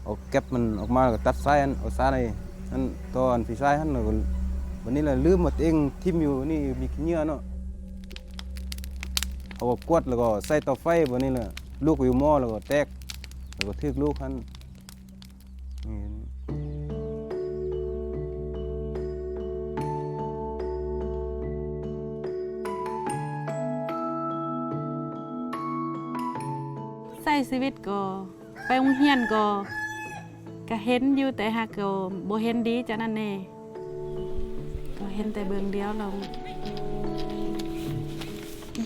ເອົາແກັບມັນອອກມາ ແລ້ວກໍຕັດສາຍອັນ ເອົາສາຍອັນຕໍ່ອັນໄຟສາຍຫັ້ນ ແລ້ວກໍບາດນີ້ລະລືມວ່າຕົວເອງຖິ້ມຢູ່ນີ້ມີຂີ້ເຫຍື້ອເນາະ. ເຮົາກໍກວດ ແລ້ວກໍໃສ່ເຕົາໄຟ ບາດນີ້ລະລູກຢູ່ໝໍ້ ແລ້ວກໍແຕກ ແລ້ວກໍຖືກລູກຫັ້ນ. ໃຊ້ຊີວິດກໍ ໄປໂຮງຮຽນກໍ ກະເຫັນຢູ່ ແຕ່ຫາກກໍບໍ່ເຫັນດີຈາກນັ້ນແດ່ ກໍເຫັນແຕ່ເບິ່ງດຽວລະ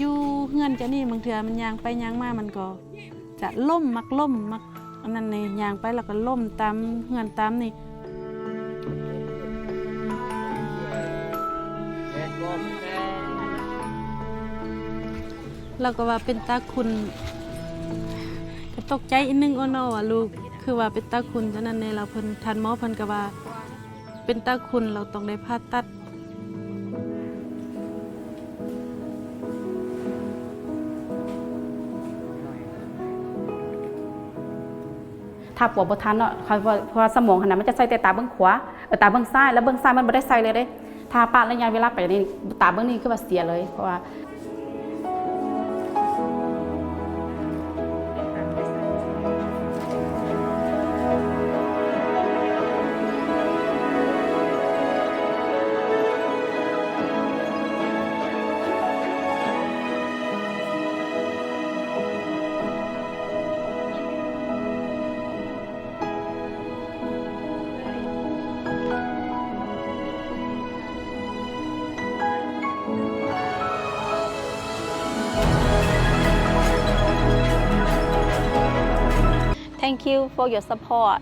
ຢູ່ເຮືອນຈາກນີ້ ບາງເທື່ອມັນຍ່າງໄປຍ່າງມາ ມັນກໍຈະລົ້ມ ມັກລົ້ມ ມັກອັນນັ້ນແດ່ ຍ່າງໄປແລ້ວກໍລົ້ມຕາມເຮືອນຕາມນີ້. ລາວກໍວ່າເປັນຕາຂຸ້ນ ກໍຕົກໃຈອີກໜຶ່ງ ໂອເນາະ ວ່າລູກຄືວ່າເປັນຕາຂຸ້ນຈັ່ງນັ້ນແດ່. ລາວເພິ່ນ ທ່ານໝໍເພິ່ນກໍວ່າເປັນຕາຂຸ້ນ ລາວຕ້ອງໄດ້ຜ່າຕັດ. ຖ້າປົວບໍ່ທັນເນາະ ເພາະວ່າສະໝອງຫັ້ນນະ ມັນຈະໃສ່ແຕ່ຕາເບື້ອງຂວາ ເອີ ຕາເບື້ອງຊ້າຍ ແລ້ວເບື້ອງຊ້າຍມັນບໍ່ໄດ້ໃສ່ເລີຍເດ້. ຖ້າປະໄລຍະເວລາໄປນີ້ ຕາເບື້ອງນີ້ຄືວ່າເສຍເລີຍ ເພາະວ່າ Thank you for your support.